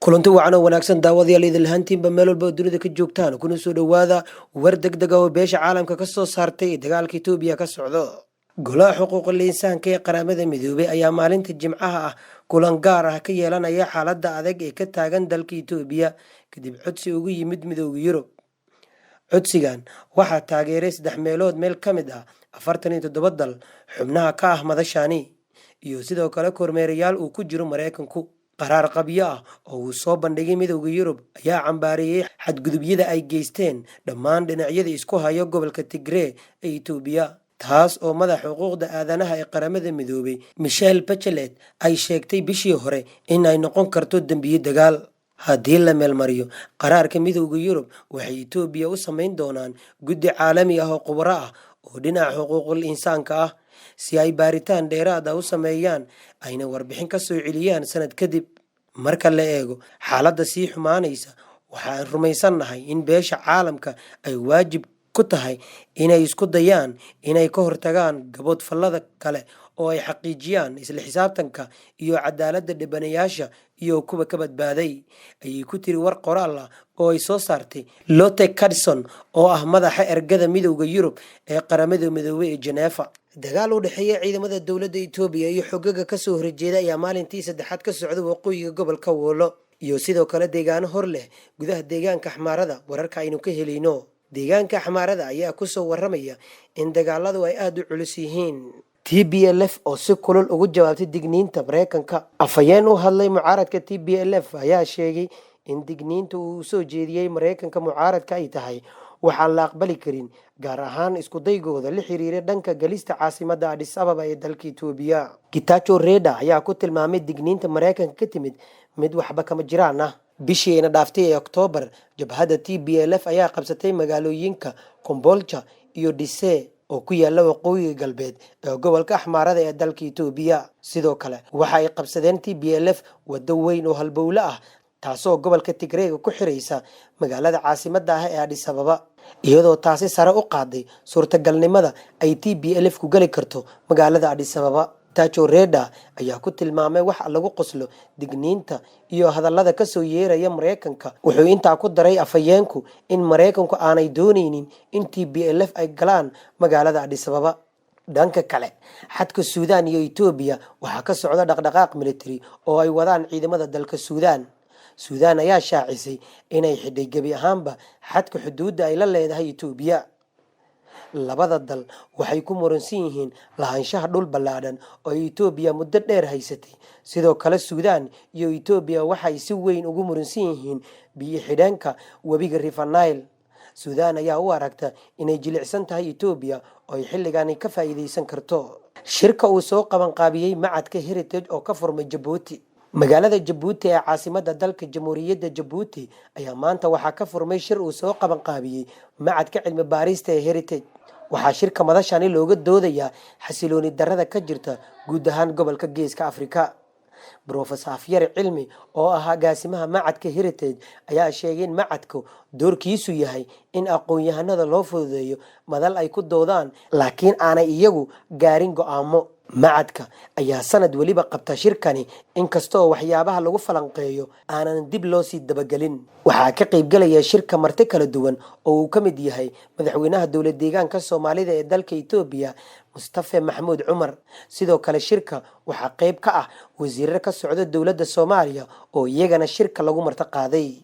Kulanti wacan oo wanaagsan, daawadayaal, idil ahaantiinba meel walba oo dunida ka joogtaan, kuna soo dhowaada war deg deg ah oo beesha caalamka ka soo saartay ee dagaalka Itoobiya ka socdo. Golaha Xuquuqul Insaanka ee Qaramada Midoobay ayaa maalinta Jimcaha ah kulan gaar ah ka yeelanaya xaaladda adag ee ka taagan dalka Itoobiya, kadib codsi ugu yimid Midowga Yurub. Codsigan waxaa taageeray saddex meelood meel ka mid ah 47 dal xubnaha ka ah madashani, iyo sidoo kale kormeerayaal uu ku jiro Maraykanku. Qaraar qabyo ah oo uu soo bandhigay Midowga Yurub ayaa cambaareeyey xadgudubyada ay geysteen dhammaan dhinacyada isku haya gobolka Tigree ee Itoobiya, taas oo madaxa xuquuqda aadanaha ee Qaramada Midoobay, Michelle Bachelet, ay sheegtay bishii hore in ay noqon karto dembiye dagaal. Haddii la meelmariyo qaraarka Midowga Yurub, waxay Itoobiya u samayn doonaan guddi caalami ah oo khubaro ah oo dhinaca xuquuqul insaanka ah, si ay baaritaan dheeraad ah u sameeyaan, ayna warbixin ka soo celiyaan sanad kadib. Marka la eego xaaladda sii xumaanaysa, waxaan rumaysannahay in beesha caalamka ay waajib ku tahay inay isku dayaan inay ka hortagaan gaboodfallada kale oo ay xaqiijiyaan isla xisaabtanka iyo cadaaladda dhibanayaasha iyo kuwa ka badbaaday, ayay ku tiri war qoraal ah oo ay soo saartay Lotte Cadson, oo ah madaxa ergada Midowga Yurub ee Qaramada Midoobey ee Genefa. Dagaal u dhexeeya ciidamada dowladda Itoobiya iyo xogaga kasoo horjeeda ayaa maalintii saddexaad ka socda waqooyiga gobolka Woolo iyo sidoo kale deegaano hor leh gudaha deegaanka Axmaarada. Wararka aynu ka helayno deegaanka Axmaarada ayaa kusoo waramaya in dagaaladu ay aada u culus yihiin. TPLF oo si kulul ugu jawaabtay digniinta Mareykanka. Afhayeen u hadlay mucaaradka TPLF ayaa sheegay in digniinta uu soo jeediyey Mareykanka mucaaradka ay tahay waxaan la aqbali karin, gaar ahaan iskudaygooda la xiriira dhanka galista caasimada Adis Ababa ee dalka Itoobiya. Getachew Reda ayaa ku tilmaamay digniinta Mareykanka ka timid mid waxba kama jiraan ah. Bishii ayna dhaaftay ee Oktoobar, jabhadda TPLF ayaa qabsatay magaalooyinka Kombolcha iyo Dhise oo ku yaala waqooyiga galbeed ee gobolka Axmaarada ee dalka Itoobiya. Sidoo kale waxa ay qabsadeen TPLF waddo weyn oo halbowle ah, taasoo gobolka Tigreega ku xiraysa magaalada caasimada ah ee Adis Ababa, iyadoo taasi sare u qaaday suurtagalnimada ay TPLF ku geli karto magaalada Adis Ababa. Getachew Reda ayaa ku tilmaamay wax lagu qoslo digniinta iyo hadallada kasoo yeeraya Mareykanka. Wuxuu intaa ku daray afhayeenku in Mareykanku aanay dooneynin in TPLF ay galaan magaalada Adis Ababa. Dhanka kale, xadka Suudaan iyo Itoobiya waxaa ka socda dhaqdhaqaaq military oo ay wadaan ciidamada dalka Suudaan. Suudaan ayaa shaacisay inay xidhay gebi ahaanba xadka xuduudda ay la leedahay Itoobiya. Labada dal waxay ku muransan yihiin lahaanshaha dhul ballaadhan oo ay Itoobiya muddo dheer haysatay. Sidoo kale, Suudaan iyo Itoobiya waxay si weyn ugu muransan yihiin biyo xidheenka webiga River Nile. Suudaan ayaa u aragta inay jilicsan tahay Itoobiya oo ay xilligaani ka faa'iidaysan karto. Shirka uu soo qabanqaabiyey Macadka Heritage oo ka furmay Jabuuti. Magaalada Jabuuti ee caasimada dalka Jamhuuriyadda Jabuuti ayaa maanta waxaa ka furmay shir uu soo qabanqaabiyey Macadka Cilmi Baarista ee Heritage. Waxaa shirka madashani looga doodayaa xasilooni darada ka jirta guud ahaan gobolka Geeska Afrika. Professor Afyare Cilmi, oo ah agaasimaha Macadka Heritage, ayaa sheegay in macadku doorkiisu yahay in aqoon-yahanada loo fududeeyo madal ay ku doodaan, laakiin aanay iyagu gaarin go'aamo. Macadka ayaa sanad weliba qabta shirkani, inkasta oo waxyaabaha lagu falanqeeyo aanan dib loo sii dabagelin. Waxaa ka qaybgelaya shirka marti kala duwan oo uu ka mid yahay madaxweynaha Dowlad Deegaanka Soomaalida ee dalka Itoobiya, Mustafe Maxamuud Cumar. Sidoo kale, shirka waxaa qayb ka ah wasiirar ka socda dowladda Soomaaliya oo iyagana shirka lagu marti qaaday.